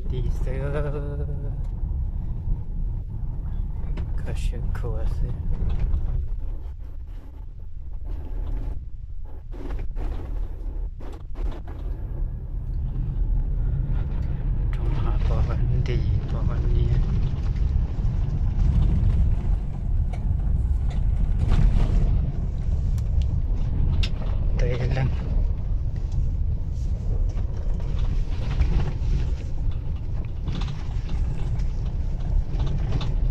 Ti xwb, kho siab khuav xwb. Roob hav pom pab nti, pom pab niam. Teb leeg.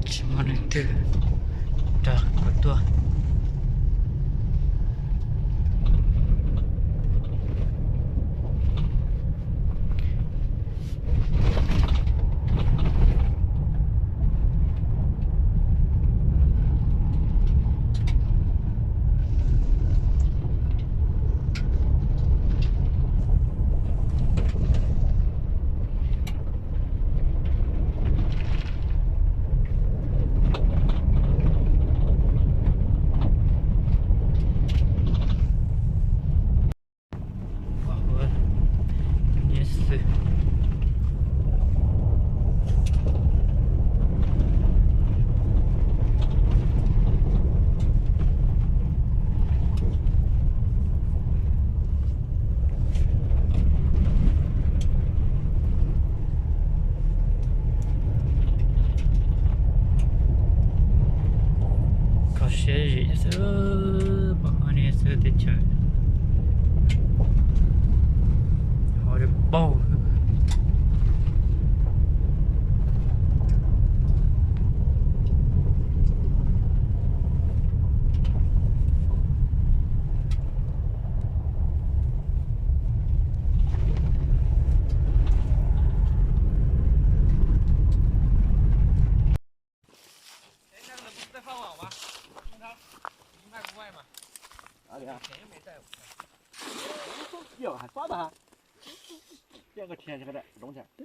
Tsis muaj leej twg rov qab tuaj. Kho siab zim xwb, pom qab niag xwb teb chaws hauv li paug.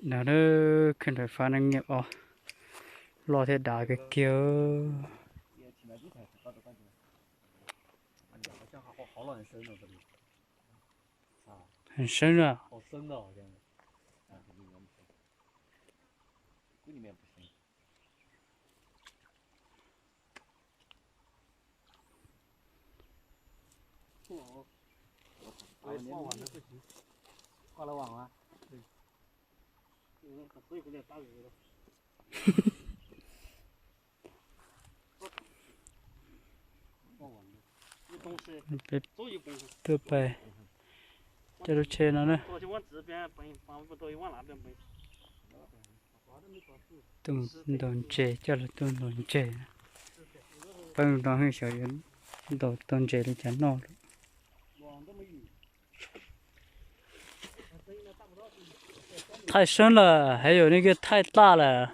Nov, khwj nraim fab neej nyiam os, loj thiab dav kawg kiag. Heev seeb na. Peb tuaj pais coj lub tsheb no na. Tuaj ntaus ntses, coj los tuaj ntaus ntses. Peb no xyov yuav ntaus tau ntses li cas noj lawm. Thaij seeb lawm, heev yuav nej kiag thaij taj lawm.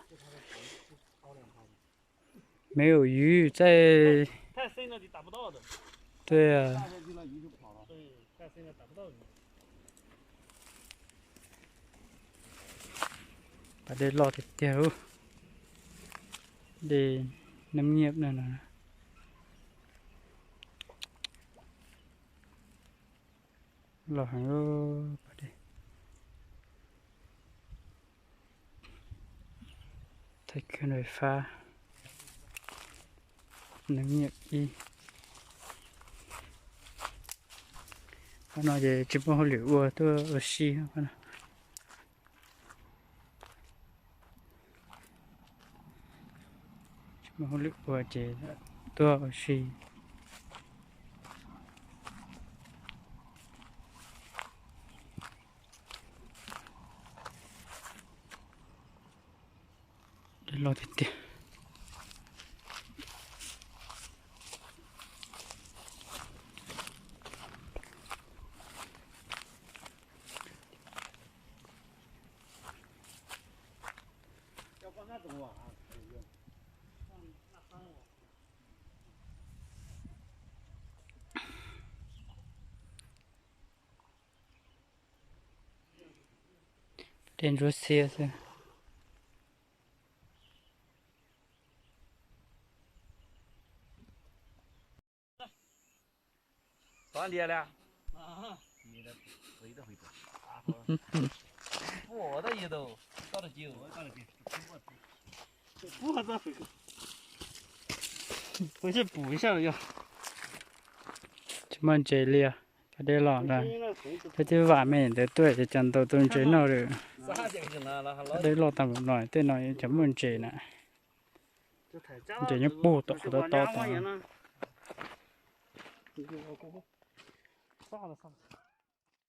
没有鱼在。 Pas dej loj tiag tiag, dej Nab Nyiaj no. Loj heev, pas dej. Thaij khwj nraim fab Nab Nyiaj ib. Qhov no ces tsis muaj hauj lwm ua, tuaj ua si qhov no. Tsis muaj hauj lwm ua ces tuaj ua si. Dej loj tiag tiag. Dej ntsuab xiab xwb. Pum sab los yog tsis muaj ntses li, cov dej loj na. Cov twb vam me ntawd tuaj ces cas ntaus tau ntses noj lawm. Cov dej loj tag npaum no, tej no cov muaj ntses na. Ntses nyob puag tom qhov tob tob tod.